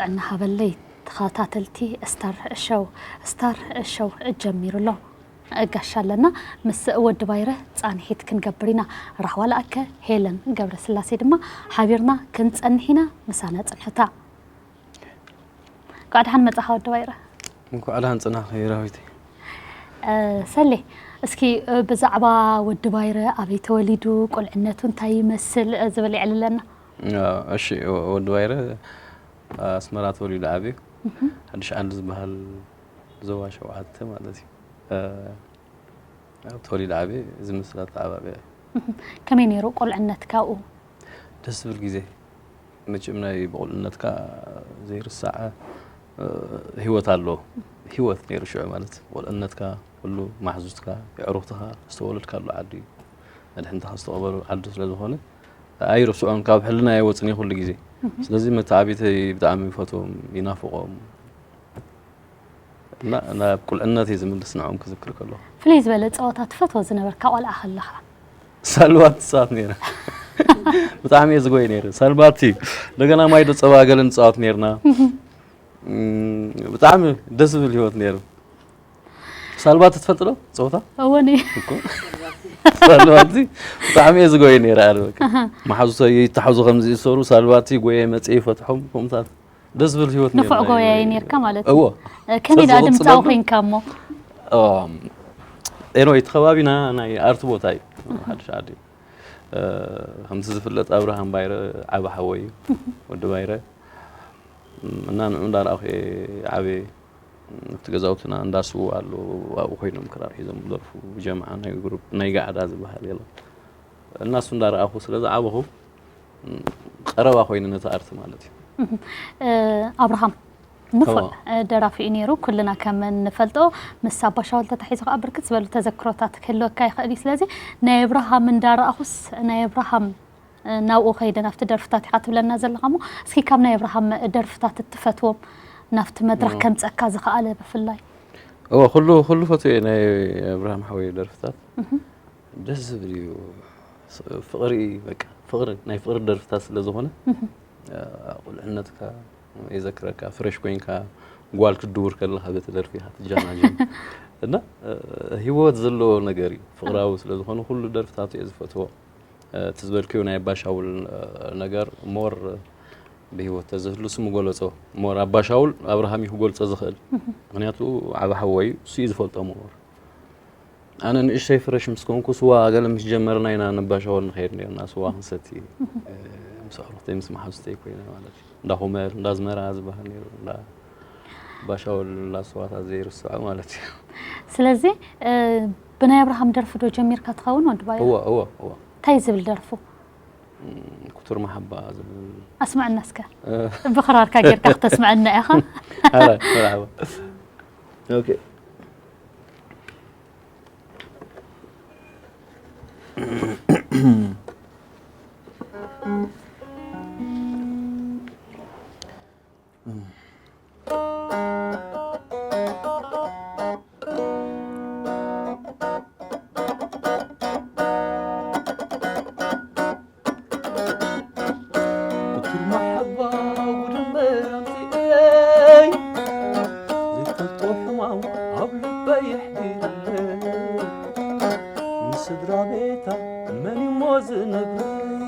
እናሃበለይ ተኸታተልቲ ስታር ሸው፣ ስታር ሸው ጀሚሩ ኣሎ። ጋሻ ኣለና ምስ ወዲ ባይረ ጻንሒት ክንገብር ኢና። ራህዋ ለኣከ ሄለን ገብረስላሴ ድማ ሓቢርና ክንጸንሕ ኢና። ምሳና ጽንሑታ። እንኳዕ ደሓን መጻኻ ወዲ ባይረ። እንኳዕ ደሓን ጽናሕ ራዊት። ሰሌ፣ እስኪ ብዛዕባ ወዲ ባይረ፣ ኣበይ ተወሊዱ፣ ቁልዕነቱ እንታይ ይመስል ዝብል የዕልለና። እሺ፣ ወዲ ባይረ ኣስመራ ተወሊዱ ዓብዩ። ሓድሽ ዓዲ ዝበሃል ዞባ ሸውዓተ ማለት እዩ። ተወሊደ ዓብየ፣ እዚ ምስላ ተዓባቢያ። ከመይ ነይሩ ቁልዕነትካ ኣብኡ? ደስ ዝብል ግዜ። መቸም ናይ ብቑልዕነትካ ዘይርሳዕ ህይወት ኣሎ። ህይወት ነይሩ ሽዑ ማለት ቁልዕነትካ ኩሉ ማሕዙትካ የዕሩኽትኻ ዝተወለድካሉ ዓዲ እዩ። መድሕንትኻ ዝተቐበሩ ዓዲ ስለ ዝኾነ ኣይርስዖን፣ ካብ ሕልና ኣይወፅን እየ ኩሉ ግዜ። ስለዚ መተዓቢተይ ብጣዕሚ ይፈትዎም፣ ይናፍቖም። እና ናብ ቁልዕነት እየ ዝምልስ ንዕኦም ክዝክር ከለኹ። ፍልይ ዝበለ ፀወታ ትፈትዎ ዝነበርካ ቆልዓ ከለኻ? ሳልባት ትፃወት ነይረ። ብጣዕሚ እየ ዝጎይ ነይረ። ሳልባት እዩ። እንደገና ማይ ዶ ፀባ ገለ ንፃወት ነይርና። እም፣ ብጣዕሚ ደስ ዝብል ህይወት ነይሩ። ሳልባት ትፈልጥ ዶ ፀወታ? እወ፣ እኔ እኮ ሳልባት ብጣዕሚ እየ ዝጎይ ነይረ። ኣለ በቃ። መሓዙተይ ይተሓዙ ከምዚ ይሰሩ፣ ሳልባት ጎየ መፅየ ይፈትሖም ከምታት። ደስ ዝብል ህይወት ነይሩ። ንፉዕ ጎያይ ነይርካ ማለት እዩ። እዎ። እ፣ ከመይ ደኣ ድምፃዊ ኮይንካ እሞ? እም፣ ኤንወይ፣ እቲ ከባቢና ናይ ኣርቲ ቦታ እዩ። ሓድሽ ዓዲ። እ፣ ከምቲ ዝፍለጥ ኣብርሃም ባይረ ዓቢ ሓወይ እዩ። ወዲ ባይረ። እም፣ እና ንዑ እንዳረኣኹ እየ ዓብየ። ኣብቲ ገዛውትና እንዳ ስዉ ኣሎ፣ ኣብኡ ኮይኖም ክራር ሒዞም ደርፉ፣ ጀምዓ ናይ ግሩፕ፣ ናይ ጋዕዳ ዝበሃል የለን። እና እሱ እንዳረኣኹ ስለ ዝዓበኹ፣ እም፣ ቀረባ ኮይኑ ነቲ ኣርቲ ማለት እዩ። እህ፣ እ፣ ኣብርሃም ንፉዕ፣ እዋ። እ፣ ደራፊ እዩ ነይሩ። ኩልና ከም እንፈልጦ ምስ ኣባሻውል ተታሒዙ ከኣ ብርክት ዝበሉ ተዘክሮታት ክህልወካ ይኽእል እዩ። ስለዚ ናይ ኣብርሃም እንዳረኣኹስ ናይ ኣብርሃም፣ እ፣ ናብኡ ከይደ ናብቲ ደርፍታት ኢኻ ትብለና ዘለኻ እሞ፣ እስኪ ካብ ናይ ኣብርሃም ደርፍታት እትፈትዎም ናብቲ መድረኽ እዋ። ከምጸካ ዝኸኣለ ብፍላይ? እዋ፣ ኩሉ፣ ኩሉ ፈትየ ናይ ኣብርሃም ሓወይ ደርፍታት። እህ። ደስ ዝብል እዩ። ስ-፣ ፍቕሪ፣ በቃ፣ ፍቕሪ፣ ናይ ፍቕሪ ደርፍታት ስለ ዝኾነ፣ እህ። እ፣ ቁልዕነትካ የዘክረካ፣ ፍረሽ ኮይንካ፣ ጓል ክትድውር ከለኻ በቲ ደርፊ ኢኻ ትጀናጀን። እና፣ እ፣ ህይወት ዘለዎ ነገር እዩ። ፍቕራዊ ስለ ዝኾነ፣ ኩሉ ደርፍታቱ እየ ዝፈትዎ። እ፣ እቲ ዝበልክዮ ናይ ኣባሻውል፣ እ፣ ነገር ሞር ብህይወት ተዝህሉ ስሙ ገለጾ። ሞር ኣባሻውል ኣብርሃም እዩ ክገልጾ ዝኽእል። እህ። ምኽንያቱ ዓቢ ሓወይ እዩ፣ እሱ እዩ ዝፈልጦ ሞር። ኣነ ንእሽተይ ፍረሽ ምስ ኮንኩ ስዋ ገለ ምስ ጀመርና ኢና ነባሻወል ንኸይድ ነርና፣ ስዋ ክንሰቲ። እህ። እ፣ ምስ ኣዕሩኽተይ ምስ መሓዙተይ ኮይነ ማለት እዩ። እንዳ ሁመል፣ እንዳ ኣዝመራ ዝበሃል ነይሩ፣ እንዳ ባሻወል፣ እንዳ ስዋታት ዘይርስዖ ማለት እዩ። ስለዚ፣ እ፣ ብናይ ኣብርሃም ደርፊ ዶ ጀሚርካ ትኸውን ወዲ ባይረ? እወ፣ እወ፣ እወ። እንታይ ዝብል ደርፉ? እም፣ ክቱር መሓባ ዝብል። ኣስምዐና እስከ። እ። ብኽራርካ ጌርካ ክተስምዐና ኢኻ። ኣረ፣ መርሓባ። ኦኬ። ክቱር መሓባ ጉድ እምበር ኣምጺእለይ፣ ዘይፈልጦ ሕማም ኣብ ልበይ የሕዲረለይ። ንስድራ ቤታ መን እሞ ዝነግረይ?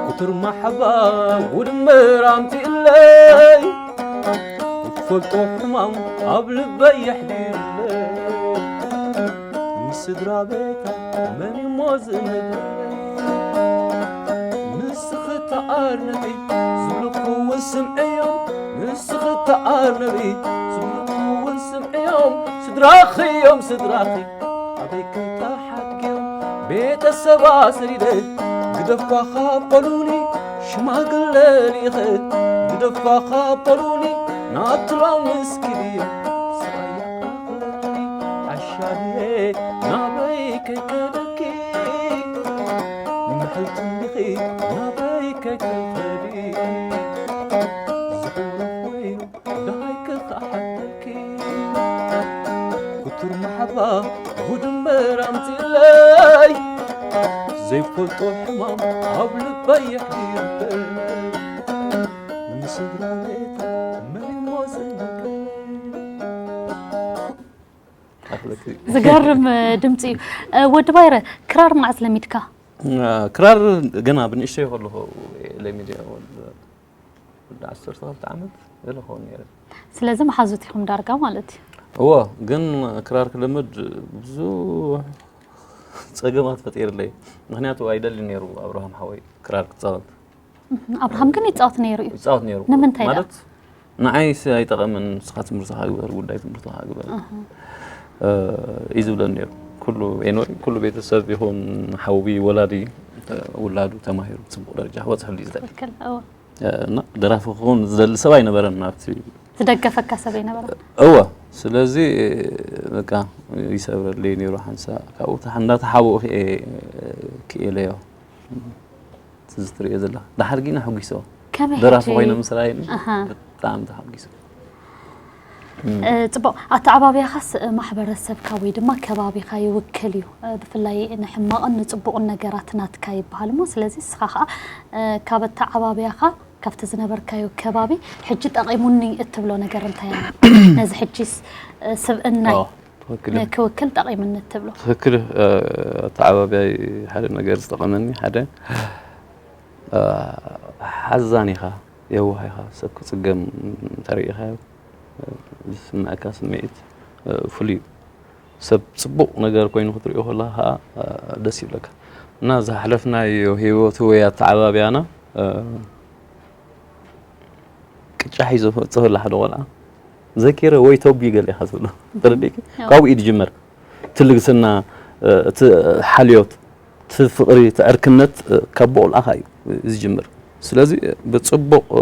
ክቱር መሓባ ጉድ እምበር ኣምጺእለይ፣ ዘይትፈልጦ ሕማም ኣብ ልበይ የሕዲረለይ። ንስድራ ቤታ መን እሞ ዝነግረለይ? ንስኺ ተኣርነቢ ዝብሉኪ እውን ስምዕዮም፣ ንስኺ ተኣርነቢ ዝብሉኪ እውን ስምዕዮም፣ ስድራኺ እዮም ስድራኺ። ኣበይ ከይተሓድግዮም ቤተሰባ ሰዲደ፣ ግደፋ ካብ በሉኒ ሽማግለ ልኢኸ፣ ግደፋ ካብ በሉኒ ናብቲ ሎሚ ስኪድዮ። ስቓያ ኣኽለትኒ ዓሻ ድየ ናበይ ከይከደኪ፣ ምሕልቲ እንዲኺ ናበይ ከይከይከዲ፣ ዝሕወ ኮይኑ ደሃይ ክኸሓተኪ። ክቱር መሓባ ጉድ እምበር ኣምጺእለይ፣ ዘይፈልጦ ሕማም ኣብ ልበይ የሕዲረለይ። ምስ ስድራ ቤት መሪሞ ዝነገር ኣኽለኪ። ዝገርም ድምፂ እዩ። ወዲ ባይረ፣ ክራር መዓዝ ለሚድካ? ክራር ገና ብንእሽተይ ከለኹ ለሚደ። ወዲ ዓሰርተ ክልተ ዓመት ገለ ክኸውን ነይረ። ስለዚ መሓዙት ኢኹም ዳርጋ ማለት እዩ። እዎ፣ ግን ክራር ክልምድ ብዙሕ ፀገማት ፈጢርለይ። ምክንያቱ ኣይደልን ነይሩ ኣብርሃም ሓወይ ክራር ክፃወት። ኣብርሃም ግን ይፃወት ነይሩ እዩ። ይፃወት ነይሩ። ንምንታይ ደኣ? ማለት ንዓይስ ኣይጠቐምን፣ ንስኻ ትምህርትኻ ግበር፣ ጉዳይ ትምህርትኻ ግበር እዩ ዝብለኒ ነይሩ። ኩሉ ኤንወይ ኩሉ ቤተሰብ ይኹን ሓዊ ወላዲ ውላዱ ተማሂሩ ብፅቡቕ ደረጃ ክበፅሐሉ እዩ ዝደሊ። ትክክል። እወ። እና ደራፊ ክኸውን ዝደሊ ሰብ ኣይነበረን ኣብቲ ዝደገፈካ ሰብ ኣይነበረ። እወ። ስለዚ በቃ ይሰብረለይ ነይሩ ሓንሳ ካብኡ እንዳተሓወኡ ክእየ ክእለዮ። እዚ ትሪኦ ዘላ ደሓር ግን ኣሐጒስዎ ከመይ ደራፊ ሕጂ? ኮይነ ምስ ረኣየኒ ኣሃ። ብጣዕሚ ተሓጒሱ። እ፣ ጽቡቕ። ኣተዓባብያኻስ ማሕበረሰብካ ወይ ድማ ከባቢኻ ይውክል እዩ። እ፣ ብፍላይ ንሕማቕን ንጽቡቕን ነገራት ናትካ ይበሃል እሞ፣ ስለዚ ንስኻ ኸኣ፣ እ፣ ካብ ኣተዓባብያኻ ካብቲ ዝነበርካዮ ከባቢ ሕጂ ጠቒሙኒ እትብሎ ነገር እንታይ ኣሎ? ነዚ ሕጂስ፣ እ፣ ስብእናይ ኣዎ፣ ትኽክል እዩ። ንክውክል ጠቒሙኒ እትብሎ? ትኽክል። እ፣ ኣተዓባብያይ ሓደ ነገር ዝጠቐመኒ ሓደ፣ እ፣ ሓዛን ኢኻ፣ የዋህ ኢኻ፣ ሰብ ክጽገም እንተሪኢኻዮ፣ እ፣ ዝስምዐካ ስምዒት፣ እ፣ ፍሉይ እዩ። ሰብ ጽቡቕ ነገር ኮይኑ ክትሪኦ ከለኻ ኸኣ፣ እ፣ ደስ ይብለካ። እና ዝሓለፍናዮ ህይወቱ ወይ ኣተዓባብያና፣ እ፣ ቅጫ ሒዙ ክወጽእ ከሎ ሓደ ቆልዓ፣ "ዘኪረ ወይ ተቢ ገለ ኢኻ" ዝብሎ። ተረዲእኪ? ያው። ካብኡ እዩ ዝጅመር። እቲ ልግስና፣ እ፣ እቲ ሓልዮት፣ እቲ ፍቕሪ፣ እቲ ዕርክነት፣ እ፣ ካብ ብቆልዓኻ እዩ ዝጅምር። ስለዚ ብጽቡቕ፣ እ፣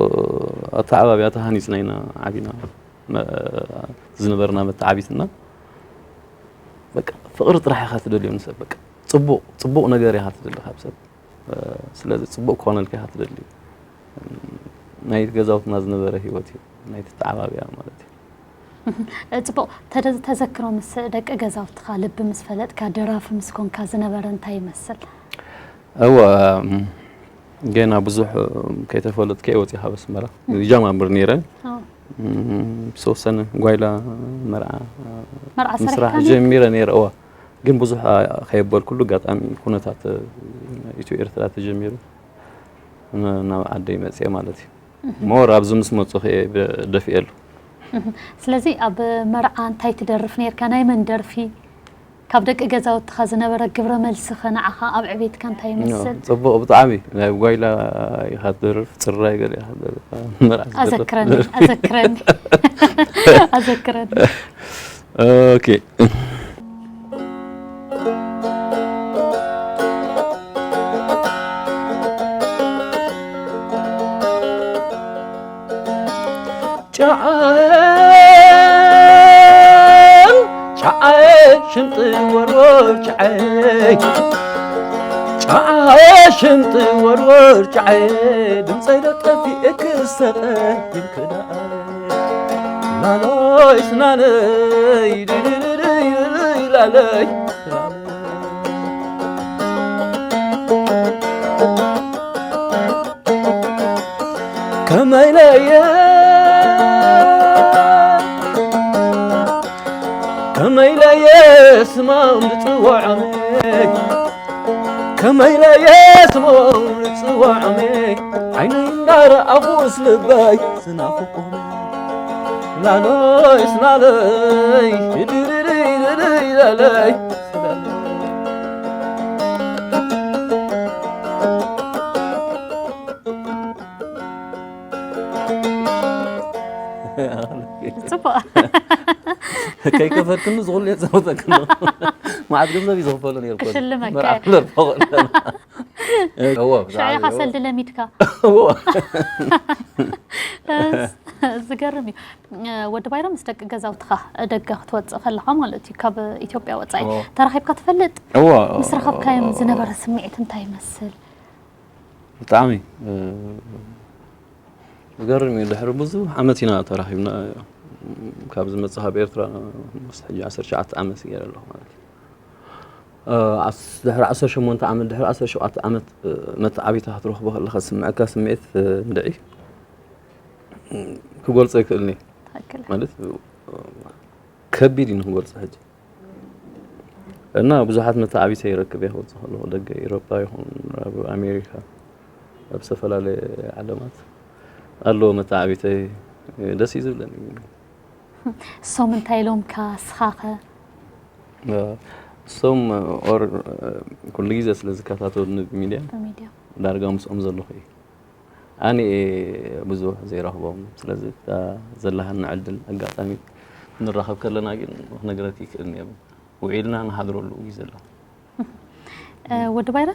ኣተዓባብያ ተሃኒጽና ኢና ዓቢና። መ-፣ ዝነበርና መተዓቢትና በቃ ፍቕሪ ጥራሕ ኢኻ ትደልዮ ንሰብ። በቃ ጽቡቕ፣ ጽቡቕ ነገር ኢኻ ትደሊ ካብ ሰብ። እ፣ ስለዚ ጽቡቕ ክኾነልካ ኢኻ ትደሊ። ናይ ገዛውትና ዝነበረ ህይወት እዩ። ናይ ተተዓባብያ ማለት እዩ። እ፣ ጽቡቕ። ተደ-፣ ተዘክሮ ምስ ደቂ ገዛውትኻ፣ ልቢ ምስ ፈለጥካ፣ ደራፊ ምስ ኮንካ ዝነበረ እንታይ ይመስል? እወ፣ እም፣ ገና ብዙሕ፣ እም፣ ከይተፈለጥከ እየ ወፂእ ካብ ኣስመራ። እም። ይጀማምር ነይረ። ኣዎ። እም፣ ዝተወሰነ ጓይላ መርዓ መርዓ ምስራሕ ሰሪሕካ ነይርካ? ጀሚረ ነይረ። እወ፣ ግን ብዙሕ፣ አ፣ ከየበልኩሉ ኣጋጣሚ ኩነታት፣ እ፣ ኢትዮ ኤርትራ ተጀሚሩ ን-፣ ናብ ዓደይ መፅየ ማለት እዩ። ሞር ኣብዚ ምስ መፁ ከ ደፊኤሉ። እህ፣ ስለዚ ኣብ መርዓ እንታይ ትደርፍ ነይርካ? ናይ መን ደርፊ? ካብ ደቂ ገዛውትኻ ዝነበረ ግብረ መልስኸ ንዓኻ ኣብ ዕቤትካ እንታይ ይመስል? ጽቡቕ ብጣዕሚ። ናይ ጓይላ ኢኻ ትደርፍ፣ ጽራይ ገለ ኢኻ ትደርፍ። መርዓ ዝደርፍ። ኣዘክረኒ፣ ኣዘክረኒ። ኣዘክረኒ። ኦኬ። ጨዓ ጨዓ ሽንጥ ወርወር ጨዓ ጨዓ ሽንጥ ወርወር ጨዓ ድምፀይ ዶ ጠፊኤ ክሰቐ ይንክዳ ላሎይ ስናነይ ድድድድይ ላለይ ከመይ ለየ ከመይ ለየ ስሞም ዝፅውዖም ከመይ ለየ ስሞም ዝፅውዖም ዓይነይ እንዳረኣኹስ ልበይ ዝናፍቆም ላለይ ስላለይ ድድድድይ ላለይ ጽቡቕ። ከይከፈልክኒ ዝኹሉ የፃወተክኒ መዓት ገንዘብ እዩ ዝኽፈሎ ነይሩ ክሽልመካ መርዓ እየ። ክለርፎ ከለና እዎ ሽዑ ኢኻ ሰልዲ ለሚድካ። እዎ ዝገርም እዩ። ወዲ ባይረ ምስ ደቂ ገዛውትኻ ደገ ክትወፅእ ከለኻ ማለት እዩ ካብ ኢትዮጵያ ወፃኢ እዎ። ተራኺብካ ትፈልጥ? እዎ ምስ ረኸብካዮም ዝነበረ ስምዒት እንታይ ይመስል? ብጣዕሚ እ፣ ዝገርም እዩ ድሕሪ ብዙሕ ዓመት ኢና ተራኺብና ካብ ዝመፅእ ካብ ኤርትራ ምስ ሕጂ ዓሰርተ ትሽዓተ ዓመት ገይረ ኣለኹ ማለት እዩ እ፣ ዓስ- ድሕሪ ዓሰርተ ሸሞንተ ዓመት ድሕሪ ዓሰርተ ሸውዓተ ዓመት እ፣ መተዓቢታ ክትረኽቦ ከለኻ ዝስምዐካ ስምዒት እ፣ እንድዒ ክገልጾ ኣይክእልን እየ። ትኽክል። ማለት ከቢድ እዩ ንክገልጾ ሕጂ። እና ብዙሓት መተዓቢተይ ይረክብ እየ ክወጽእ ከለኹ፣ ደገ ኤውሮጳ ይኹን ኣብ ኣሜሪካ፣ ኣብ ዝተፈላለየ ዓለማት ኣለዎ መተዓቢተይ። ደስ እዩ ዝብለኒ። እሶም እንታይ ኢሎምካ? ስኻኸ? እሶም ኦር ኩሉ ግዜ ስለ ዝከታተሉኒ ብሚድያ ብሚድያ ዳርጋ ምስኦም ዘለኹ እዩ። ኣነ እየ ብዙሕ ዘይረኽቦም። ስለዚ እታ ዘለሃኒ ዕድል ኣጋጣሚ ንራኸብ ከለና ግን ክነግረኪ ይክእል እየ። ውዒልና ንሓድረሉ ግዜ ኣሎ። እ፣ ወዲ ባይረ፣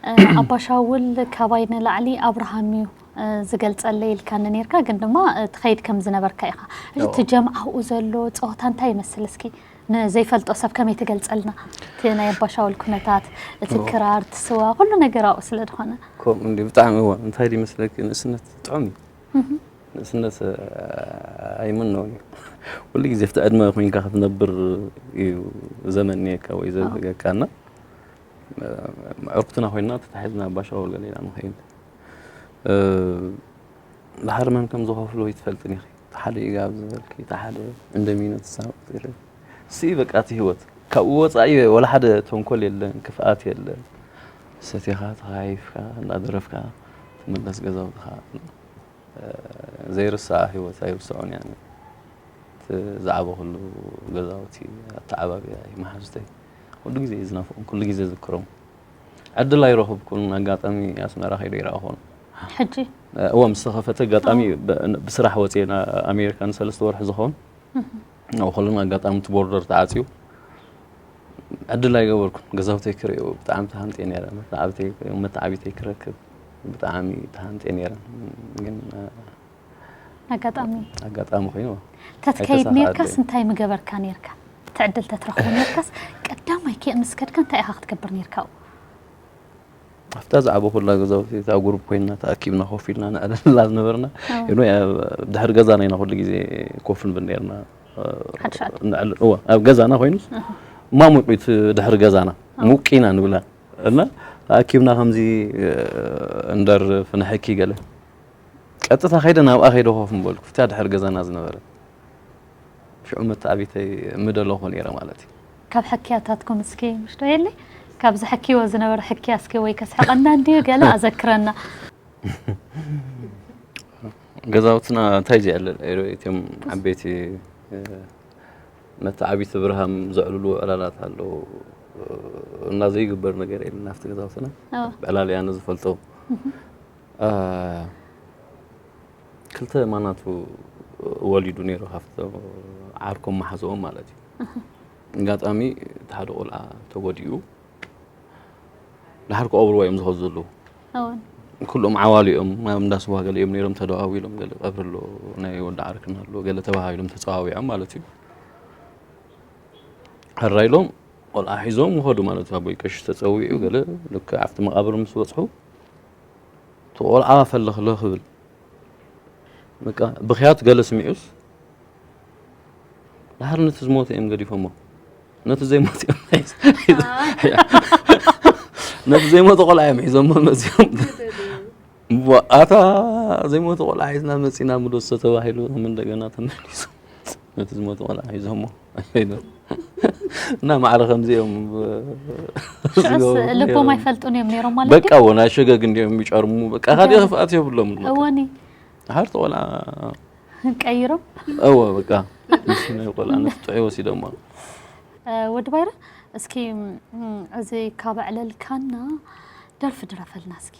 እ፣ ኣባሻውል ካባይ ንላዕሊ ኣብርሃም እዩ፣ እ፣ ዝገልጸለይ ኢልካኒ ነርካ፣ ግን ድማ፣ እ፣ ትኸይድ ከም ዝነበርካ ኢኻ። ሕጂ እቲ ኣዎ። ጀም ኣብኡ ዘሎ ጸወታ እንታይ ይመስል? እስኪ ንዘይፈልጦ ሰብ ከመይ ትገልጸልና? እቲ ናይ ኣባሻውል ኩነታት፣ እቲ ኣዎ። ክራር፣ እቲ ስዋ፣ ኩሉ ነገር ኣብኡ ስለ ዝኾነ። ከምኡ እንዲ ብጣዕሚ እዋ እንታይ ድዩ መስለኪ ንእስነት ጥዑም እዩ። ንእስነት ኣይምነውን እዩ። ኩሉ ግዜ ኣብቲ ዕድመ ኮይንካ ክትነብር እዩ ዘመንየካ ወይ ዘብህገካ እና ዕርኩትና ኮይንና ተታሒዝና ኣባሻውል ገሊና ንኸይድ። እ፣ ድሓር መን ከም ዝኸፍሎ ይትፈልጥን ኢኺ። እቲ ሓደ ኢጋብ ዝበልኪ፣ እቲ ሓደ እንደሚኖ ትሳወጥ ገለ። እሱ እዩ በቃ እቲ ህይወት። ካብኡ ወጻኢ ወላ ሓደ ተንኮል የለን፣ ክፍኣት የለን። ሰቲኻ፣ ተኻይፍካ፣ እንዳደረፍካ ትምለስ ገዛውትኻ። እ፣ ዘይርሳዕ ህይወት ኣይርስዖን እየ ኣነ። እቲ ዝዓበኹሉ ገዛውቲ፣ ኣተዓባብያ መሓዙተይ ኩሉ ግዜ እየ ዝናፍቖም፣ ኩሉ ግዜ ዝክሮም። ዕድል ኣይረኸብኩን፣ ኣጋጣሚ ኣስመራ ከይደ ይረኣኹን። ሕጂ እወ፣ ምስ ተኸፈተ ኣጋጣሚ ብ-፣ ብስራሕ ወፅየ ናብ ኣሜሪካ ንሰለስተ ወርሒ ዝኸውን። ኣብኡ ከለና ኣጋጣሚ እቲ ቦርደር ተዓፅዩ። ዕድል ኣይገበርኩን፣ ገዛውተይ ክርእዮ ብጣዕሚ ተሃንጥየ ነይረ። መተዓቢተይ፣ መተዓቢተይ ክረክብ ብጣዕሚ ተሃንጥየ ነይረ። ግን ኣጋጣሚ ኣጋጣሚ ኮይኑ ተትከይድ ኣይተሳኻዐለይ። ነርካስ እንታይ ምገበርካ ነርካ? እቲ ዕድል ተትረኽቦ ነርካስ ቀዳማይ ኪ ምስ ከድካ እንታይ ኢኻ ክትገብር ነርካ? ኣብታ ዝዓበኹላ ገዛውቲ እታ ጉሩፕ ኮይንና ተኣኪብና ኮፍ ኢልና ነዕልላ ዝነበርና። ኣዎ። ይኖ ኣብ ድሕሪ ገዛና ኢና ኩሉ ግዜ ኮፍ ንብል ነርና። ሓድሽ ዓዲ። ነዕል-፣ እወ፣ ኣብ ገዛና ኮይኑስ ማሙቂት ድሕሪ ገዛና ሙቅ ኢና ንብላ። እና ተኣኪብና ከምዚ እንደርፍ ንሕኪ ገለ። ቀጥታ ከይደ ናብኣ ከይደ ኮፍ ምበልኩ። ኣብታ ድሕሪ ገዛና ዝነበረ። ሽዑ መተዓቢተይ ምደለኹ ነይረ ማለት እዩ። ካብ ሕክያታትኩም እስኪ ምሽቶ የለ? ካብዚ ሕክይዎ ዝነበረ ሕክያ እስኪ ወይ ከስሕቐና እንድዩ ገለ ኣዘክረና። ገዛውትና እንታይ ዝያለ እቶም ዓበይቲ፣ እ፣ መተዓቢቲ ብርሃም ዘዕልሉ ዕላላት ኣለዉ። እና ዘይግበር ነገር የለን ኣብቲ ገዛውትና። ኣዎ። ዕላል እያ ንዝፈልጦ። እ፣ ክልተ ማናቱ ወሊዱ ነይሩ ካብቶም ዓርኮም መሓዝኦም ማለት እዩ። ኣጋጣሚ እቲ ሓደ ቆልዓ ተጎዲኡ። ድሓር ክቐብርዎ እዮም ዝኸዱ ዘለዉ። እውን ኩሎም ዓዋሉ እዮም፣ ናብ እንዳ ስዋ ገለ እዮም ነይሮም፣ ተደዋዊሎም ገለ ቀብሪ ኣሎ፣ ናይ ወዲ ዓርክና ኣሎ፣ ገለ ተባሃሂሎም ተጸዋዊዖም ማለት እዩ። ሕራይ ኢሎም ቆልዓ ሒዞም ይኸዱ ማለት እዩ። ኣቦይ ቀሺ ተጸዊዑ ገለ ልክዕ ኣብቲ መቓብር ምስ በጽሑ፣ እቲ ቆልዓ ፈለኽለኽ ይብል። በቃ ብኽያት ገለ ስሚዑስ፣ ድሓር ነቲ ዝሞተ እዮም ገዲፎሞ። ነቲ ዘይሞተ እዮም ሒዝ-፣ ነቲ ዘይሞተ ቆልዓ እዮም ሒዞሞ መጺኦም። እሞ ኣታ ዘይሞተ ቆልዓ ሒዝና መጺና ምዶሶ ተባሂሉ፣ ከም እንደገና ተመሊሱ ነቲ ዝሞተ ቆልዓ ሒዞሞ። እና ማዕረ ከምዚኦም ብ-፣ ሽዑስ ዝገብሩ ልቦም ነይሮም። ኣይፈልጡን እዮም ነይሮም ማለት በቃ ድዩ? ወና ሸገግ እንዲኦም የሚጨርሙ፣ በቃ ካልእ ክፍኣት የብሎምን በቃ። እወኒ ድሓር እቲ ቆልዓ ቀይሮም እወ በቃ ምስ ናይ ቆልዓ ነቲ ጥዑይ ወሲዶማ። እ፣ ወዲ ባይረ፣ እስኪ፣ እም፣ እዚ ካብ ኣዕለልካና ደርፊ ድረፈልና እስኪ።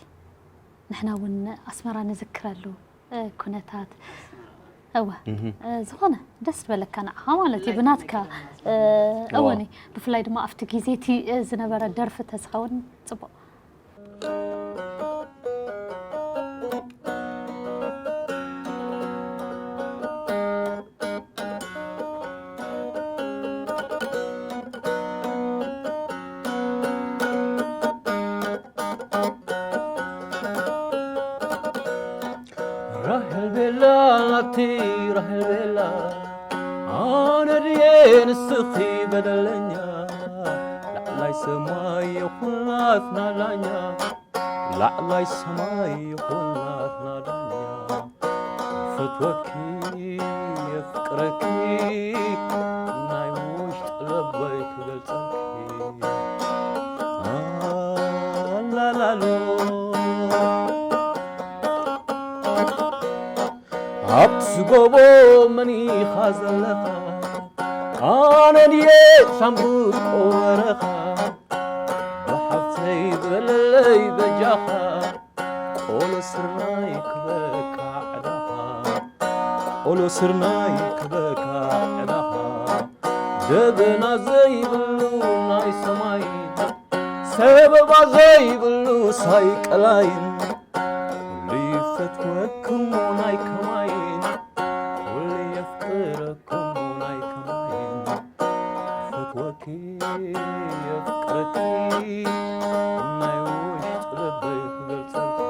ንሕና እውን ኣስመራ ንዝክረሉ፣ እ፣ ኩነታት። እወ፣ እህ። እ፣ ዝኾነ ደስ ዝበለካ ንዓኻ ማለት እዩ፣ ብናትካ፣ እ፣ እዋ። እወኒ፣ ብፍላይ ድማ ኣብቲ ግዜ እቲ፣ እ፣ ዝነበረ ደርፊ ተዝኸውን ጽቡቕ። ራሄል ቤላ ናቲ ራሄል ቤላ ኣነ ድየ ንስኺ በደለኛ ላዕላይ ሰማይ የኹናትና ዳኛ ላዕላይ ሰማይ የኹናትና ዳኛ ፈትወኪ የፍቅረኪ ናይ ውሽጢ ልበይ ክገልጸልኪ ኣላላሉ ኣብቲ ጎቦ መን ኢኻ ዘለኻ ኣነ ድየ ሳንቡቆ በረኻ ብሓፍተይ በለለይ በጃኻ ቆሎ ስርናይ ክበካ ዕዳኻ ቆሎ ስርናይ ክበካ ዕዳኻ ደበና ዘይብሉ ናይ ሰማይ ሰበባ ዘይብሉ ሳይቀላይን ኩሉ ይፈትወክሞ ናይ ከማይን ኩሉ የፍቅረክሞ ናይ ከማይን ፈትወኪ የፍቅረኪ ናይ ውሽጢ ልበይ ክገልጸልኪ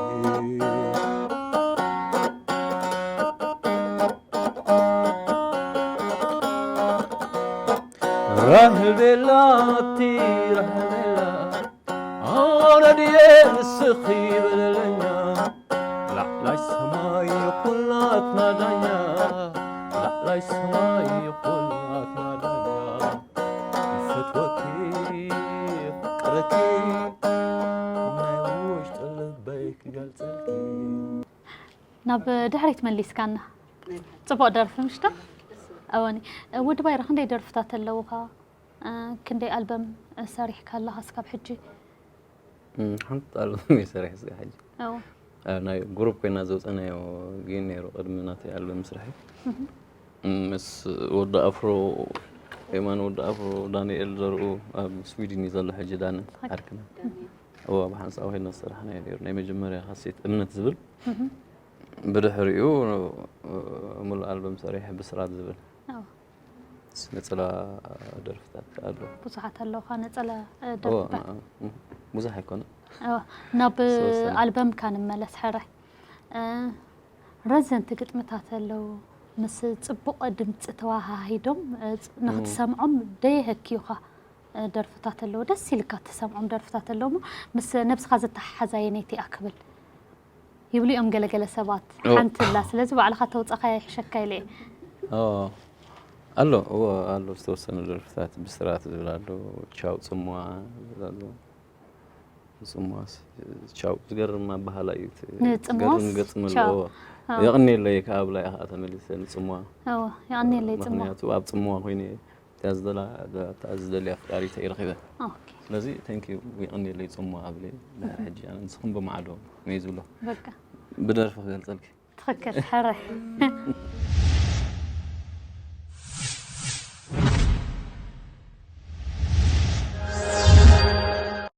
ራህል ቤላ ኣቲ ራህል ቤላ ኣነ ድየ ንስኺ በለለኛ ላዕላይ ሰማይ ይኹን ናትና ዳኛ ላዕላይ ሰማይ ይኹን ናትና ዳኛ ይፈትወኪ ፍቅረኪ ናይ ውሽጢ ልበይ ክገልጸልኪ ናብ ድሕሪት መሊስካና። ጽቡቕ ደርፊ ምሽታ? እወኒ። ወዲ ባይረ ክንደይ ደርፍታት ኣለውኻ? ክንደይ ኣልበም ሰሪሕካ ኣለኻ እስካብ ሕጂ? ሓንቲ ኣልበም እየ ሰሪሐ ስጋ ሕጂ። ናይ ጉሩፕ ኮይና ዘውፀናዮ ግን ነይሩ ቅድሚ ናተይ ኣልበም ምስርሐይ። ምስ ወዲ ኣፍሮ የማን ወዲ ኣፍሮ ዳንኤል ዘርኡ ኣብ ስዊድን እዩ ዘሎ ሕጂ ዳነ ዓርክና። እዋ ብሓንሳብ ኮይና ዝሰራሕናዮ ነይሩ ናይ መጀመርያ ካሴት እምነት ዝብል ብድሕሪኡ ሙሉእ ኣልበም ሰሪሐ ብስራት ዝብል ነፀላ ደርፍታት ኣሎ። ብዙሓት ኣለውኻ ነፀላ ደርፍታት። ብዙሕ ኣይኮነ። ናብ ኣልበምካ ንመለስ ሕራይ። ረዘንቲ ግጥምታት ኣለዉ ምስ ፅቡቕ ድምፂ ተዋሃሂዶም ንክትሰምዖም ደየሀክዩኻ ደርፍታት ኣለዉ ደስ ኢልካ ትሰምዖም ደርፍታት ኣለዉ እሞ ምስ ነብስኻ ዝተሓሓዝ ኣየነይቲ እያ ክብል ይብሉ እዮም ገለገለ ሰባት ሓንቲ ላ ስለዚ ባዕልኻ ተውፃኻ ይሕሸካ ኢለ ኣሎ እዎ ኣሎ ዝተወሰኑ ደርፍታት ብስራት ዝብል ኣሎ ቻው ፅሙዋ ዝብል ኣሎ ጽምዋስ ቻው ዝገርም ኣበሃላ እዩ። ዝገርም ገጽ መለዎ። የቕኔለይ ካብ ብላ ኢኻ ተመሊሰ ንጽምዋ። የቕኔለይ ጽምዋ። ምክንያቱ ኣብ ጽምዋ ኮይነ እያ ዝደላ ዝደሊ ኣፍቃሪተ ይረኺበ። ስለዚ thank you የቕኔለይ ጽምዋ ኣብለ ድሕሪ ሕጂ ኣነ ንስኹም ብማዕዶ መይ ዝብሎ። ብደርፊ ክገልጸልኪ። ትኽክል ሕራይ